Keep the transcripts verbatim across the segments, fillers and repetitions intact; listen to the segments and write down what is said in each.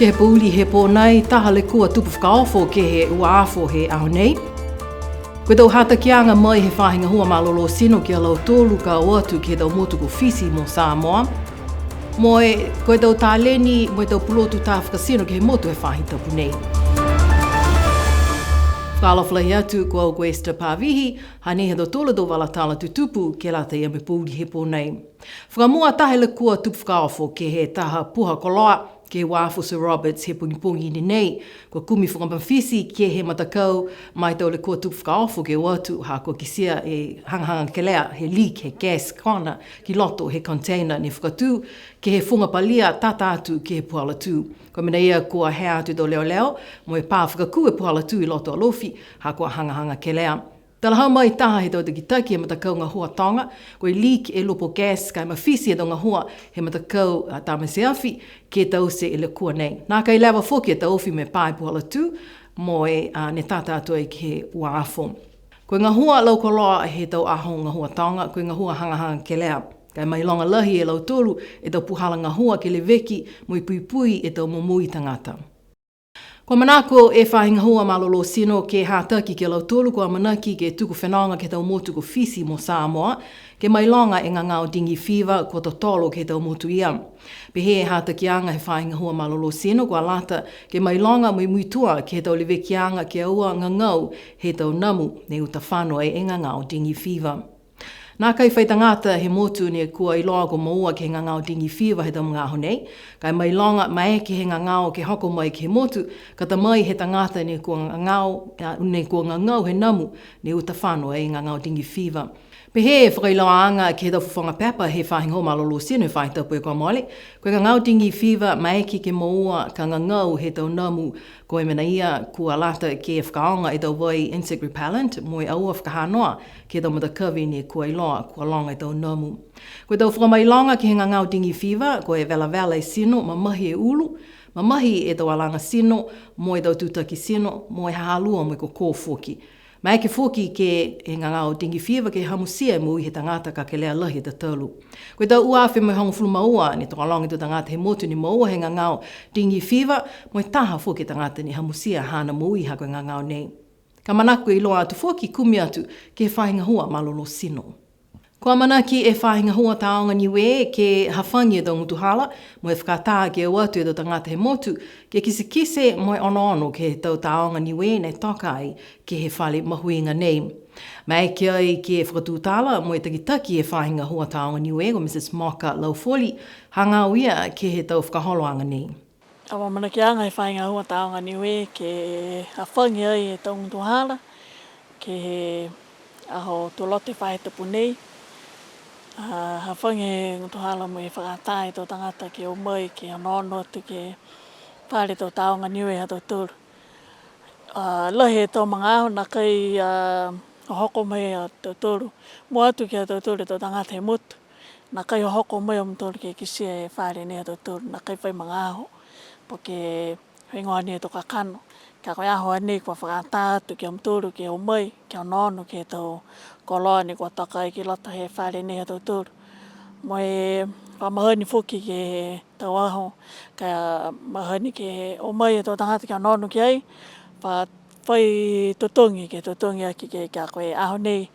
He pouli he pō nei, taha lekua tupu fakaofo ke he uafo he aho nei. Ko e tau hatakiaga mai he faahi gahua malolō tino ki a lautolu ka o atu ke he tau motu ko Fisi mo Samoa. Mo e, ko e tau taleni, mo e tau pulotu tā fakatino ke he motu he faahi tapu nei. Fakaalofa lahi atu, ko au ko Esther Pavihi, hanei ha tautolu a tau vala tala tutupu ke lata ia mo e pouli he pō nei. Fakamua, taha e lekua tupu fakaofo ke he taha puha koloa, ke he uafo Sir Roberts he pogipogi ni nei. Kua kumi fakamafiti ke he matakau ma e tau lekua tupu fakaofo ke o atu, ha kua kitia e hagahaga kelea he leak he gas kona ki loto he container ne fakatū ke he fuga palia tata atu ke he puhala tū. Ko e mena ia kua hea atu e tau leoleo, mo e pā fakakū e puhala tū i loto Alofi, ha kua hagahaga kelea. Talahau mai taha he tau takitaki he matakau gahua toga, ko e leak e lupo gas, ka e mafiti e tau gahua he matakau, a, tamate afi, ke taute e lekua nei. Nākai leva foki e taofi mo e pā e puhala tū, mo e, a, ne tata atu ai ke he uafo. Ko e gahua lau koloa he tau aho gahua toga, ko e gahua hagahaga kelea. Ka e mailoga lahi e lautolu e tau puhala gahua ke leveki mo e puipui e tau momoui tagata. Kua manako e faahi gahua malolō tino ke hataki ki a lautolu kua amanaki ke tuku fenoga ke he tau motu ko Fisi mo Samoa, ke mailoga e gagao dengue fever kua totolo ke he tau motu ia. Pehē e hatakiaga he faahi gahua malolō tino kua lata ke mailoga mo e muitua ke he tau levekiaga ke aua gagau he tau namu ne uta fano ai e gagao dengue fever. Nākai fai tagata he motu ne kua iloa kua moua ke he gagao dengue fever he tau magaaho nei, ka e mailoga maeke he gagao ke hoko mai ke he motu, ka ta mai he tagata ne kua gagao, a, ne kua gagau he namu ne uta fano ai e gagao dengue fever. Pehē e fakailoaaga ke he tau fofoga pepa he faahi gahua malolō tino he faahi tapu kua mole, ko e gagao dengue fever maeke ke moua ka gagau he tau namu. Ko e mena ia kua lata ke fakaaoga e tau vai insect repellent mo e aua fakahanoa ke he tau matakavi ne kua iloa kua loga e tau namu. Ko e tau fakamailoga ke he gagao dengue fever, ko e velavela e tino, mamahi e ulu, mamahi e tau alaga tino, mo e tau tutaki tino, mo e ha ha lua mo e kokō foki. Maeke foki ke he gagao dengue fever ke hamusia e moui he tagata ka kelea lahi e tatalu. Ko e tau ua afe mo e hogofulu ma ua ne tokologa e tau tagata he motu ne moua he gagao dengue fever, mo e taha foki e tagata ne hamusia haana moui ha ko e gagao nei. Ka manako ke iloa atu foki kumi atu ke he faahi gahua malolō tino. Kua amanaki e faahi gahua Tāoga Niue ke hafagi e tau gutuhala, mo e fakaatā ke o atu e tau tagata he motu, ke kitekite mo e onoono ke he tau tāoga Niue ne toka ai ke he fale mahuiga nei. Maeke ai ke fakatutala mo e takitaki e faahi gahua Tāoga Niue ko Mrs Moka Laufoli, hagaao ia ke he tau fakaholoaga nei. Tau amaamanakiaga he faahi gahua Tāoga Niue ke hafagi ai e tau gutuhala ke he aho tuloto he faahi tapu nei. A, hafagi e gutuhala mo e fakaatā e tau tagata ke o mai ke onoono atu ke he fale tau Tāoga Niue ha tautolu. A, lahi e tau magaaho nākai, a, hohoko mai a tautolu, mua atu ki a tautolu e tau tagata he motu. Nākai hohoko mai a mutolu ke kitia e fale nei ha tautolu, nākai fai magaaho, po ke heigoa ni e tau kakano. Ka ko e aho a nei kua fakaatā atu ki a mutolu ke o mai, ke onoono ke he tau koloa ne kua toka ai ki loto he fale nei ha tautolu. Mo e fakamahani foki ke he tau aho, ka mahani ke o mai e tau tagata ke onoono ki ai, fa-, fai totogi, ke totogi aki ke, ka ko e aho nei,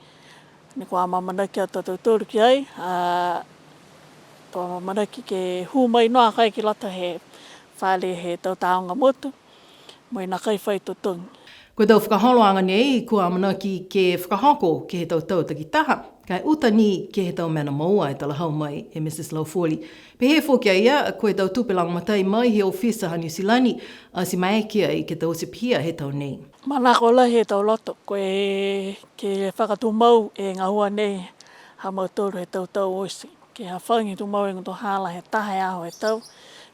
ne kua amaamanaki atu a tautolu ki ai, a, kua amaamanaki ke hū mai noa a koe ki loto he fale he tau tāoga motu, mo e nākai fai totogi. Ko e tau fakaholoaga nei, kua amanaki ke fakahoko ke he tau tau takitaha, ka e uta ni ke he tau mena moua e talahau mai e Mrs Laufoli. Pehē foki a ia, ko e tau tupe lagomatai mai he ofisa ha Niu Silani, ati maeke ai ke taute pihia he tau nei. Manako lahi e tau loto, ko e ke fakatumau e gahua nei ha mautolu he tau tau oti. Ke hafagi tumau e gutuhala he taha e aho he tau,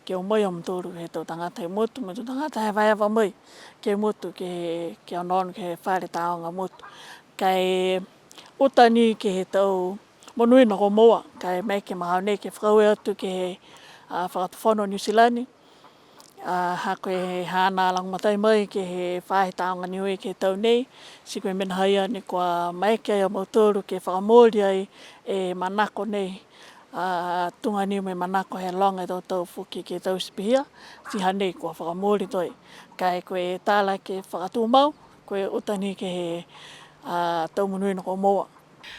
ke o mai a mautolu he tau tagata he motu, mo e tau tagata he evaeva mai ke he motu, ke, ke onoono ke he fale tāoga motu. Ka e uta ni ke he tau monuina kua moua, ka e maeke he magaaho nei ke fakaaue atu ke he, a, Fakatufono Niu Silani, a, ha ko e haana lagomatai mai ke he faahi Tāoga Niue ke he tau nei, ti ko e mena haia ne kua maeke ai a mautolu ke fakamooli ai e manako nei, A, tuga ni mo e manako he loga e tau tau foki ke taute pihia, ti hanei kua fakamooli toe. Ka e ko e tala ke fakatumau, ko e uta ni ke he, a, tau monuina ko Moa.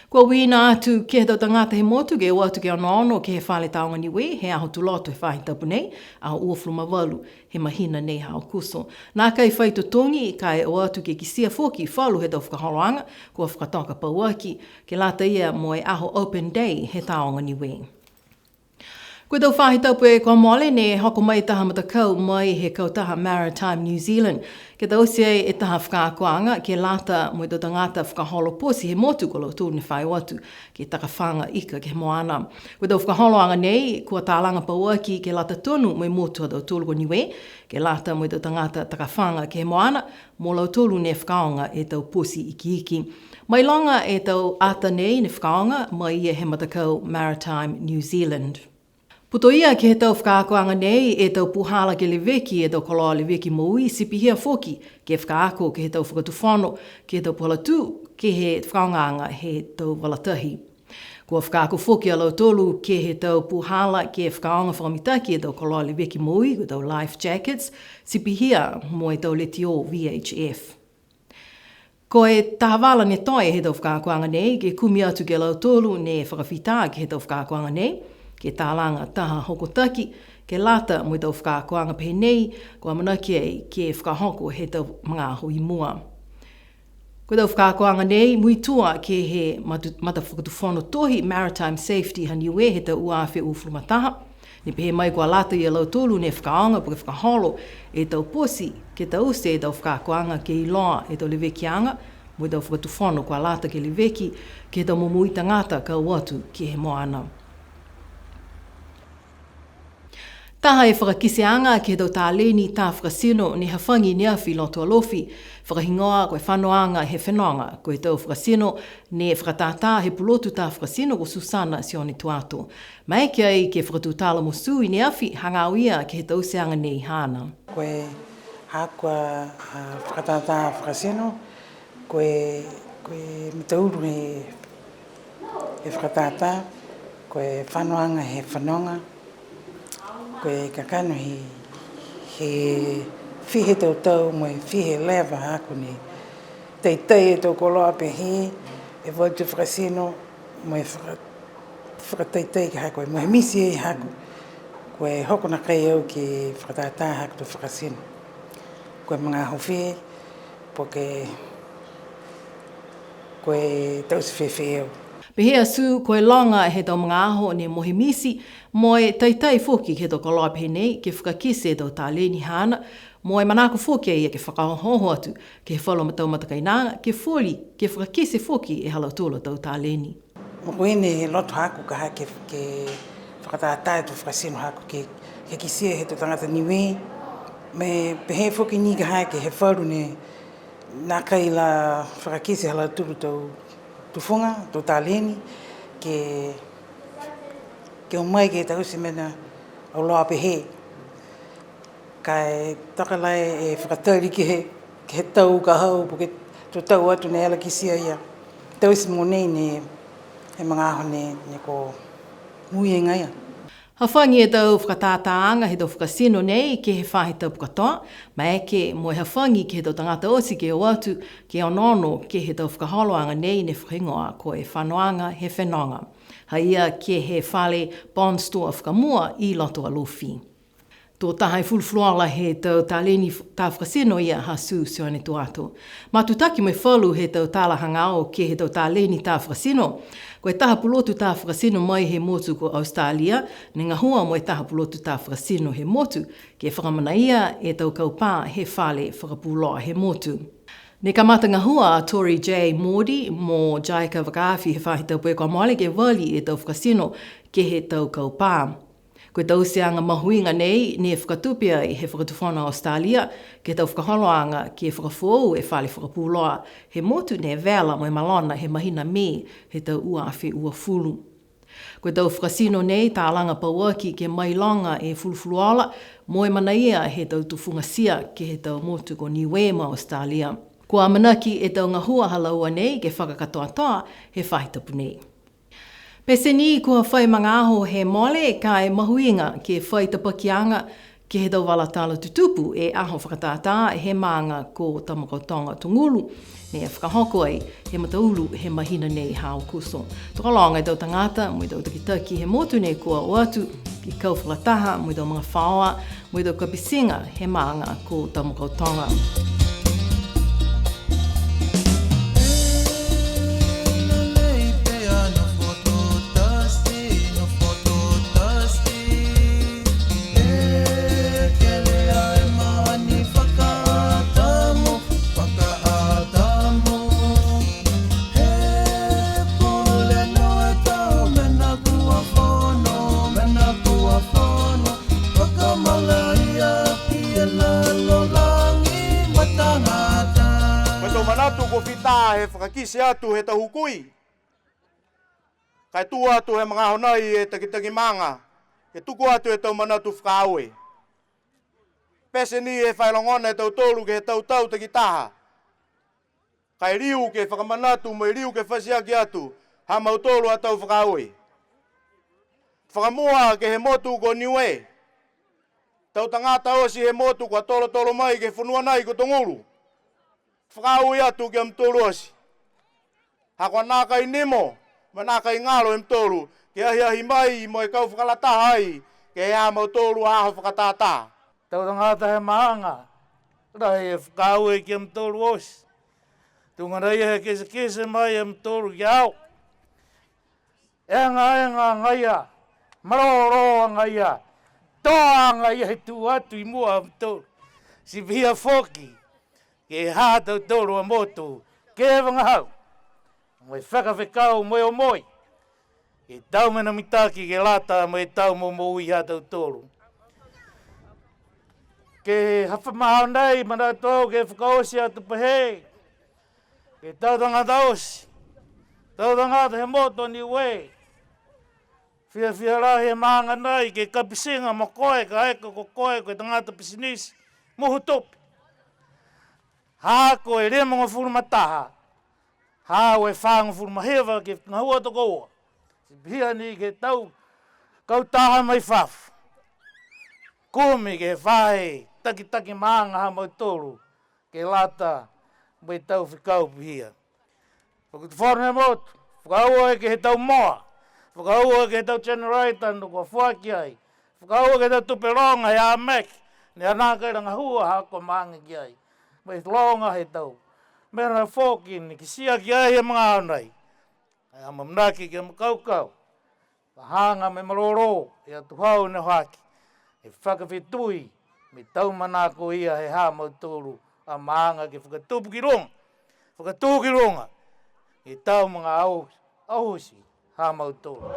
Kua uiina atu ke he tau tagata he motu ke o atu ke onoono ke he fale Tāoga Niue he aho Tuloto he faahi tapu nei, aho uafulu ma valu he mahina nei ha Aokuso. Nākai fai totogi, ka e o atu ke kitia foki falu he tau fakaholoaga kua fakatoka pauaki, ke lata ia mo e aho Open Day he Tāoga Niue. Ko e tau faahi tapu kua mole ne hoko mai taha matakau mai he kautaha Maritime New Zealand, ke taute ai e taha fakaakoaga ke lata mo e tau tagata fakaholo poti he motu ko lautolu ne fa o atu ke takafaga ika ke he moana. Ko e tau fakaholoaga nei, kua talaga pauaki ke lata tonu mo e motu ha tautolu ko Niue, ke lata mo e tau tagata takafaga ke he moana, mo lautolu ne fakaaoga e tau poti ikiiki. Mailoga e tau ata nei ne fakaaoga mai ia he matakau Maritime New Zealand. Putoia ke he tau fakaakoaga nei e tau puhala ke leveki e tau koloa leveki moui, ti pihia foki ke fakaako ke he tau fakatufono, ke he tau puhala tū, ke he fakaaogaaga he tau vala tahi. Kua fakaako foki a lautolu ke he tau puhala ke fakaaoga fakamitaki e tau koloa leveki moui, ko e tau life jackets, ti pihia mo e tau letiō V H F. Ko e taha vala ne toe he tau fakaakoaga nei, ke kumi atu ki a lautolu ne fakafita ke he tau fakaakoaga nei, ke talaga taha hokotaki, ke lata mo e tau fakaakoaga pehē nei, kua amanaki ai ke fakahoko he tau magaaho i mua. Ko e tau fakaakoaga nei, muitua ke he matu-, matafakatufono tohi Maritime Safety ha Niue he tau ua afe uafulu ma taha. Ne pehē mai kua lata ia lautolu ne fakaaoga po ke fakaholo e tau poti, ke taute e tau fakaakoaga ke iloa e tau levekiaga, mo e tau fakatufono kua lata ke leveki, ke he tau momoui tagata ka o atu ke he moana. Taha e fakakiteaga ke he tau taleni tā fakatino ne hafagi ne afi i loto Alofi, fakahigoa ko e Fanoaga he Fenoga, ko e tau fakatino ne fakatātā he pulotu tā fakatino ko Susana Sione Tuato. Maeke ai ke fakatutala mo Sue i ne afi, hagaao ia ke he tauteaga nei haana. Ko e haaku a, a, fakatātā fakatino, ko e, ko e mataulu he, he fakatātā, ko e Fanoaga he Fenoga, ko e kakano he, he fiha e tau tau mo e fiha e leva haaku ne taitai e tau koloa pehē, e valu tau fakatino, mo e faka-, fakataitai ke haaku, mo e miti e haaku. Ko e hoko nākai au ke fakatātā haaku tau fakatino. Ko e magaaho fē, po ke, ko e taute fēfē au. Pehē a Sue, ko e loga he tau magaaho ne mohe miti, mo e taitai foki ke he tau koloa pehē nei, ke fakakite e tau taleni haana, mo e manako foki a ia ke fakaohooho atu ke he falu tau matakainaga, ke foli, ke fakakite foki e ha lautolu a tau taleni. Mo e ko e ne loto haaku ka ha ke, ke fakatātā e tau fakatino haaku ke, ke kitia he tau tagata Niue. Mo e pehē foki ni ka ha ke he falu ne nākai la fakakite ha lautolu tau tufuga, tau taleni, ke, ke o mai ke taute mena auloa pehē. Ka e toka lahi e fakatali ke he, ke he tau ka hau, po ke to tau atu ne ala kitia ia. Taute mogonei ne, he magaaho ne, ne kua mui agaia. Hafagi e tau fakatātāaga he tau fakatino nei ke he faahi tapu katoa, maeke mo e hafagi ke he tau tagata oti ke o atu, ke onoono ke he tau fakaholoaga nei ne fakahigoa ko e Fanoaga he Fenoga. Ha ia ke he fale Bond Store fakamua i loto Alofi. To taha e fulufuluola he tau taleni f-, tā fakatino ia ha Sue Sione Tuato. Matutaki mo e falu he tau tala hagaao ke he tau taleni tā fakatino. Ko e taha pulotu tā fakatino mai he motu ko Australia, ne gahua mo e taha pulotu tā fakatino he motu, ke fakamanaia e tau kaupā he fale fakapuloa he motu. Ne kamata gahua a Tori J Mordy mo Jaika Vakaafi he faahi tapu kua mole ke vali e tau fakatino ke he tau kaupā. Ko e tauteaga mahuiga nei, ne fakatupe ai he Fakatufono Australia, ke he tau fakaholoaga, ke fakafoou e fale fakapuloa he motu ne vela mo e malona he mahina Mē he tau ua afe uafulu. Ko e tau fakatino nei, talaga pauaki ke mailoga e fulufuluola, mo e manaia he tau tufugatia ke he tau motu ko Niue mo Australia. Kua amanaki e tau gahua ha laua nei ke fakakatoatoa he faahi tapu nei. Pete ni kua fai magaaho he mole, ka e mahuiga ke fai tapakiaga ke he tau vala tala tutupu e aho fakatātā he maaga ko Tamakautoga Tugulu, ne fakahoko ai he mataulu he mahina nei ha Aokuso. Tokologa e tau tagata mo e tau takitaki he motu ne kua o atu ke kau fakalataha mo e tau magafaoa mo e tau kapitiga he maaga ko Tamakautoga. Ko e tau manatu kua fita he fakakite atu he tau hukui. Ka e tū atu he magaaho nai e takitaki maaga ke tuku atu e tau manatu fakaaue. Pete ni he fai logona e tautolu ke he tau tau takitaha. Ka e liu ke fakamanatu mo e liu ke fatiaki atu ha mautolu a tau fakaaue. Fakamua ke he motu ko Niue. Tau tagata oti he motu kua tolotolo mai ke he fonua nai ko Tugulu. Fakaaue atu ki a mutolu oti. Ha kua nākai nimo, mo e nākai galo e mutolu, ke ahiahi mai mo e kau fakalataha ai, ke he ha mautolu a aho fakatātā. Tau tagata he maaga, lahi e fakaaue ki a mutolu oti. Tuga nai he kitekite mai a mutolu ki a au. Egaega agaia, malolō agaia, toa agaia he tū atu i mua a mutolu. Ti pihia foki, ke he ha tautolu a motu, ke vagahau. Mo e fakafekau, mo e omoi. Ke he tau mena mitaki, ke lata, mo e tau momoui ha tautolu. Ke he hafa magaaho nei, manatu au ke fakaoti atu pehē. Ke he tau tagata oti, tau tagata he motu Niue. Fiafia lahi he maaga nai ke kapitiga mo koe, kaeke ko koe ko e tagata pisinisi, muhu tupe. Ha ko e limagofulu ma taha, ha ko e fāgofulu ma hiva ke gahua tokoua. Ti pihia ni ke he tau kautaha mai fafo. Kumi ke he faahi takitaki maaga ha mautolu. Ke lata mo e tau fekau pihia. Fakatufono he motu, fakaaue ke he tau moa, fakaaue ke he tau generator ne kua foaki ai, fakaaue ke he tau tupe loga he AMEC, ne nākai la gahua ha kua maaga ki ai. Mo e loga he tau mena foki ne kitia ki ai he magaaho nai. Ai amaamanaki ke makaukau. Ka hagaao mo e malolō, e atuhau ne haki, e fakafetui, mo e tau manako ia he ha mautolu a maaga ke fakatupu ki luga, fakatū ki luga, ke he tau magaaho oti ha mautolu.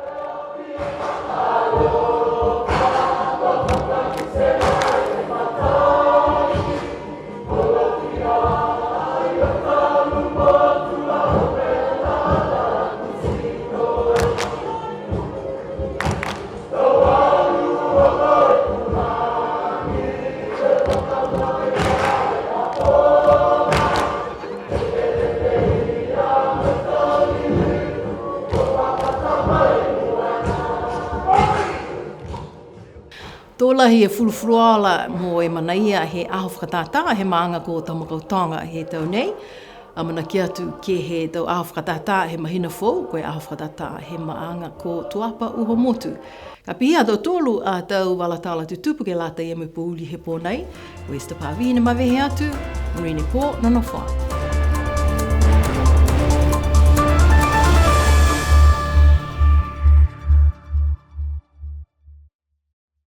To lahi e fulufuluola mo e manaia he aho fakatātā he maaga ko Tamakautoga he tau nei. Amanaki atu ke he tau aho fakatātā he mahina foou, ko e aho fakatātā he maaga ko Tuapa Uhomotu. Ka pihia a tautolu a tau vala tala tutupu ke lata ia mo e pouli he pō nei. Ko Esther Pavine mavehe atu, monuina e pō, nonofo ā.